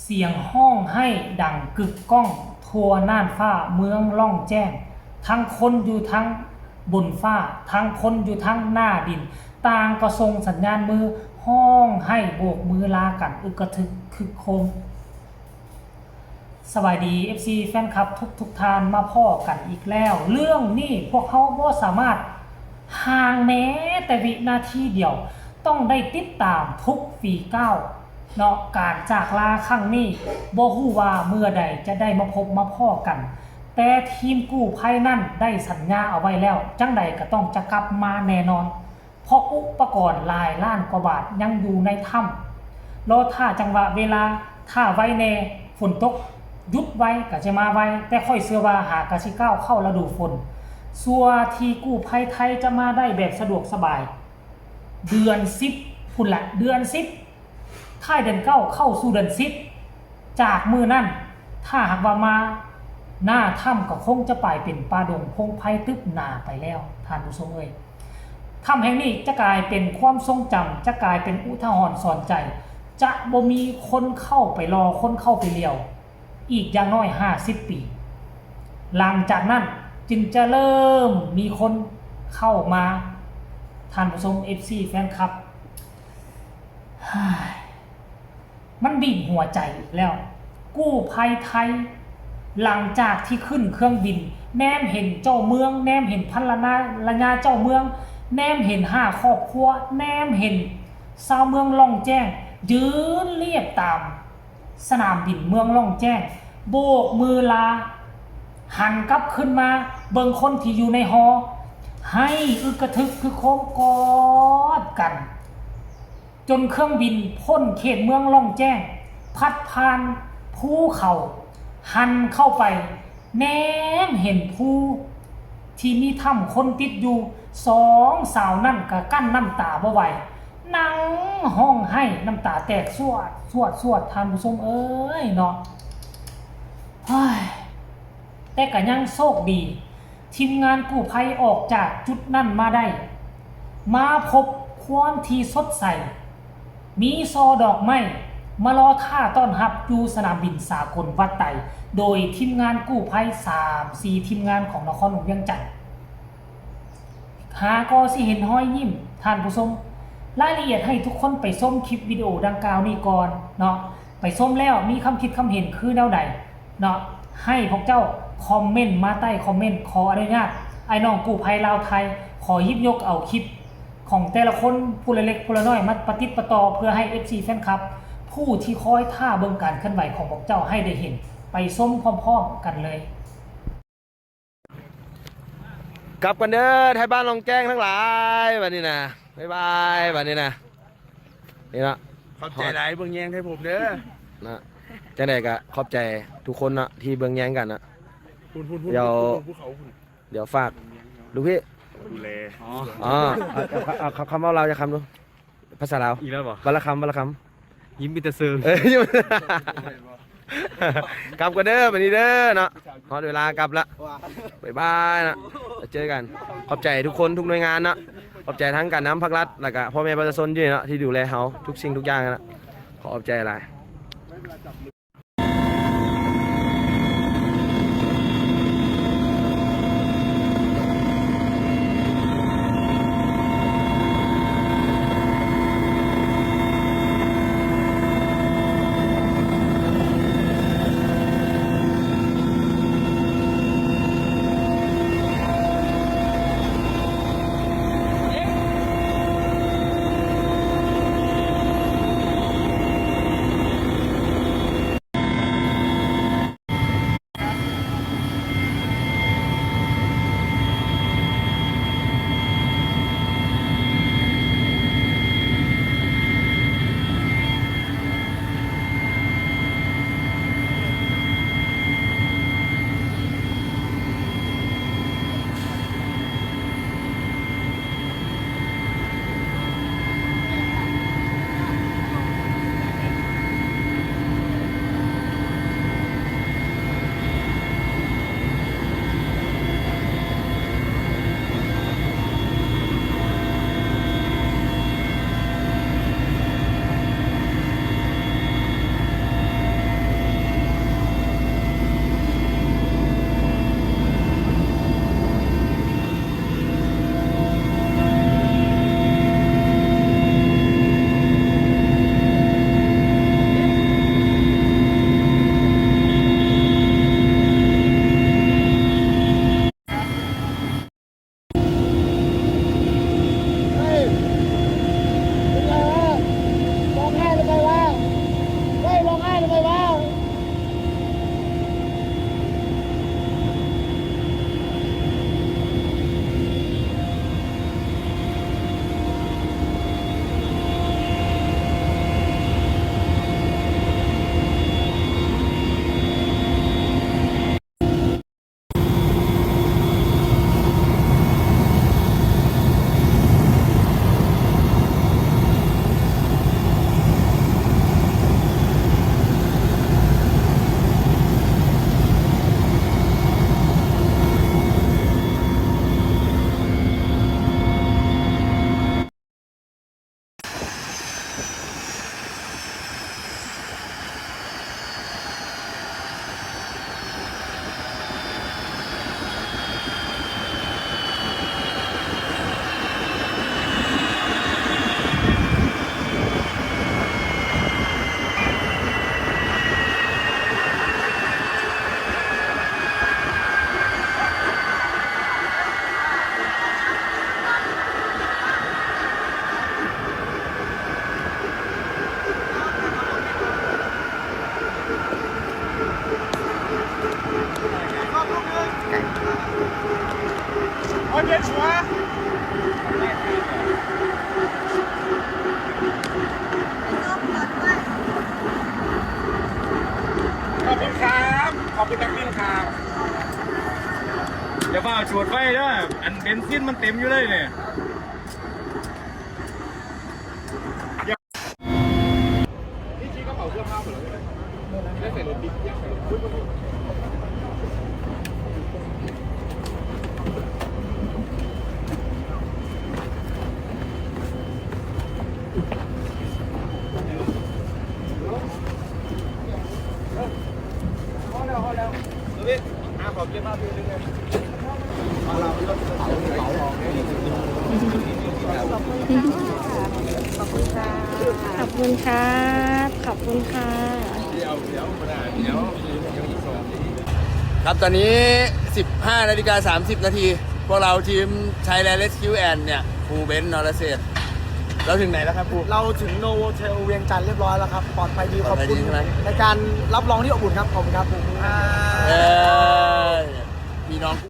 ສຽງຮ້ອງໄຫ້ດັງກຶກກ້ອງທົ່ວນ່ານຟ້າເມືອງລ່ອງແຈ້ງ, ທັງຄົນຢູ່ທາງບົນຟ້າ, ທັງຄົນຢູ່ທາງໜ້າດິນ, ຕ່າງກໍສົ່ງສັນຍານມືຮ້ອງໄຫ້ໂບກມືລາກັນອຶກກະທຶກຄຶກໂຄມ. ສະບາຍດີ ເອັຟຊີ ແຟນຄລັບທຸກໆທ່ານ, ມາພໍ້ກັນອີກແລ້ວ. ເລື່ອງນີ້ພວກເຮົາບໍ່ສາມາດຫ່າງແມ້ແຕ່ວິນາທີດຽວ, ຕ້ອງໄດ້ຕິດຕາມທຸກຝີກ້າວເນາະ. ການຈາກລາຄັ້ງນີ້ ບໍ່ຮູ້ວ່າເມື່ອໃດຈະໄດ້ມາພົບມາພໍ້ກັນ, ແຕ່ທີມກູ້ໄພນັ້ນໄດ້ສັນຍາເອົາໄວ້ແລ້ວ, ຈັ່ງໃດກໍຕ້ອງຈະກັບມາແນ່ນອນ. ເພາະອຸປະກອນຫຼາຍລ້ານກວ່າບາດຍັງຢູ່ໃນຖ້ຳ, ລໍຖ້າຈັງຫວະເວລາ, ຖ້າໄວແດ່, ຝົນຕົກຢຸດໄວກໍຈະມາໄວ, ແຕ່ຂ້ອຍເຊື່ອວ່າຫາກະຊິກ້າວເຂົ້າລະດູຝົນ. ສ່ວນທີ່ກູ້ໄພໄທຈະມາໄດ້ແບບສະດວກສະບາຍ ເດືອນສິບພຸ້ນລະ, ເດືອນສິບ ທ້າຍເດືອນເກົ້າເຂົ້າສູ່ເດືອນສິບ, ຈາກມື້ນັ້ນ ຖ້າຫາກວ່າມາ ໜ້າຖ້ຳກໍຄົງຈະກາຍເປັນປ່າດົງພົງໄພຕຶບໜາໄປແລ້ວ ທ່ານຜູ້ຊົມເອີຍ. ຖ້ຳແຫ່ງນີ້ຈະກາຍເປັນຄວາມຊົງຈຳ, ຈະກາຍເປັນອຸທາຫອນສອນໃຈ, ຈະບໍ່ມີຄົນເຂົ້າໄປລໍ, ຄົນເຂົ້າໄປຫຼຽວ ອີກຢ່າງໜ້ອຍຫ້າສິບປີ. ຫຼັງຈາກນັ້ນຈຶ່ງຈະເລີ່ມມີຄົນເຂົ້າມາ. ທ່ານຜູ້ຊົມ ເອັຟຊີ ແຟນຄລັບ ມັນບີບຫົວໃຈອີກແລ້ວ. ກູ້ໄພໄທ ຫຼັງຈາກທີ່ຂຶ້ນເຄື່ອງບິນ, ແນມເຫັນເຈົ້າເມືອງ, ແນມເຫັນພັນລະນາ ລະຍາເຈົ້າເມືອງ, ແນມເຫັນຫ້າຄອບຄົວ, ແນມເຫັນຊາວເມືອງລ່ອງແຈ້ງ ຢືນລຽບຕາມສະໜາມບິນເມືອງລ່ອງແຈ້ງ, ໂບກມືລາ, ຫັນກັບຄືນມາເບິ່ງຄົນທີ່ຢູ່ໃນຫໍ, ໄຫ້ອຶກກະທຶກຄຶກໂຄມກອດກັນ. ຈົນເຄື່ອງບິນພົ້ນເຂດເມືອງລ່ອງແຈ້ງ, ພັດຜ່ານພູເຂົາ, ຫັນເຂົ້າໄປ, ແນມເຫັນພູທີ່ມີຖ້ຳຄົນຕິດຢູ່, ສອງສາວນັ້ນກໍກັ້ນນ້ຳຕາບໍ່ໄຫວ, ນັ່ງຮ້ອງໄຫ້ນ້ຳຕາແຕກຊວດ, ຊວດ, ຊວດ, ທ່ານຜູ້ຊົມເອີຍເນາະ. ເຮີ້ຍ ແຕ່ກໍຍັງໂຊກດີ, ທີມງານກູ້ໄພອອກຈາກຈຸດນັ້ນມາໄດ້, ມາພົບຄວາມທີ່ສົດໃສ, ມີຊໍດອກໄມ້ມາລໍຖ້າຕ້ອນຮັບຢູ່ສະໜາມບິນສາກົນວັດໄຕ, ໂດຍທີມງານກູ້ໄພສາມສີ່ທີມງານຂອງນະຄອນຫຼວງວຽງຈັນ. ຫາກໍຊິເຫັນຮອຍຍິ້ມ, ທ່ານຜູ້ຊົມ. ລາຍລະອຽດໃຫ້ທຸກຄົນໄປຊົມຄລິບວິດີໂອດັ່ງກ່າວນີ້ກ່ອນເນາະ. ໄປຊົມແລ້ວມີຄຳຄິດຄຳເຫັນຄືແນວໃດເນາະ, ໃຫ້ພວກເຈົ້າຄອມເມັນມາໃຕ້ຄອມເມັນ. ຂໍອະນຸຍາດ ອ້າຍນ້ອງກູ້ໄພລາວໄທ ຂໍຫຍິບຍົກເອົາຄລິບຂອງແຕ່ລະຄົນຜູ້ລະເລັກຜູ້ລະນ້ອຍມາປະຕິດປະຕໍ່ ເພື່ອໃຫ້ ເອັຟຊີ ແຟນຄລັບ ຜູ້ທີ່ຄອຍຖ້າເບິ່ງການເຄື່ອນໄຫວຂອງພວກເຈົ້າໃຫ້ໄດ້ເຫັນ. ໄປຊົມພ້ອມໆກັນເລີຍ. ກັບກັນເດີ ໄທບ້ານລ່ອງແຈ້ງທັງຫຼາຍ ບັດນີ້ນະ ບາຍບາຍ ບັດນີ້ນະ ນີ້ເນາະ. ຂອບໃຈຫຼາຍເບິ່ງແຍງໄທພົບເດີ ນະ. ຈັ່ງໃດກໍຂອບໃຈທຸກຄົນເນາະ ທີ່ເບິ່ງແຍງກັນເນາະ. ພຸ້ນໆໆ ດຽວ ພູເຂົາພຸ້ນ ດຽວຝາກລູກພີ່ ດູແລ ອໍ ເອົາ ເອົາຄຳເວົ້າລາວຈັກຄຳດູ. ພາສາລາວ ອີກແລ້ວບໍ? ວັນລະຄຳ ວັນລະຄຳ. ຍິ້ມມີແຕ່ເຊີງ ເອີ ຍິ້ມ ກັບກັນເດີ ບັດນີ້ເດີເນາະ. ຮອດເວລາກັບລະ ບາຍບາຍເນາະ. ເຈີກັນ. ຂອບໃຈທຸກຄົນ ທຸກໜ່ວຍງານເນາະ. ຂອບໃຈທັງການນຳພາກລັດ ແລ້ວກະພໍ່ແມ່ປະຊາຊົນຢູ່ນີ້ເນາະ ທີ່ດູແລເຮົາທຸກສິ່ງທຸກຢ່າງເນາະ. ຂໍຂອບໃຈຫຼາຍ. ขอบคุณครับ ขอบคุณนักบินครับ อย่าฟ้าวจูดไฟเด้อ อันเบนซินมันเต็มอยู่เลยเนี่ย นี่ชี้กระเป๋าเสื้อผ้าหมดแล้วใช่ไหม ได้ใส่รถบิ๊ก อยากใส่รถบิ๊ก ขอบคุณค่ะ ขอบคุณค่ะ ครับ ตอนนี้ สิบห้านาฬิกาสามสิบนาที พวกเราทีม Thailand Rescue and เนี่ย ครูเบนซ์ นรเศรษฐ เราถึงไหนแล้วครับครู เราถึง Novotel เวียงจันทร์เรียบร้อยแล้วครับ ปลอดภัยดี ปลอดภัยดี ขอบคุณ ใช่ไหม ในการรับรองที่อบอุ่นครับ ขอบคุณครับ เออ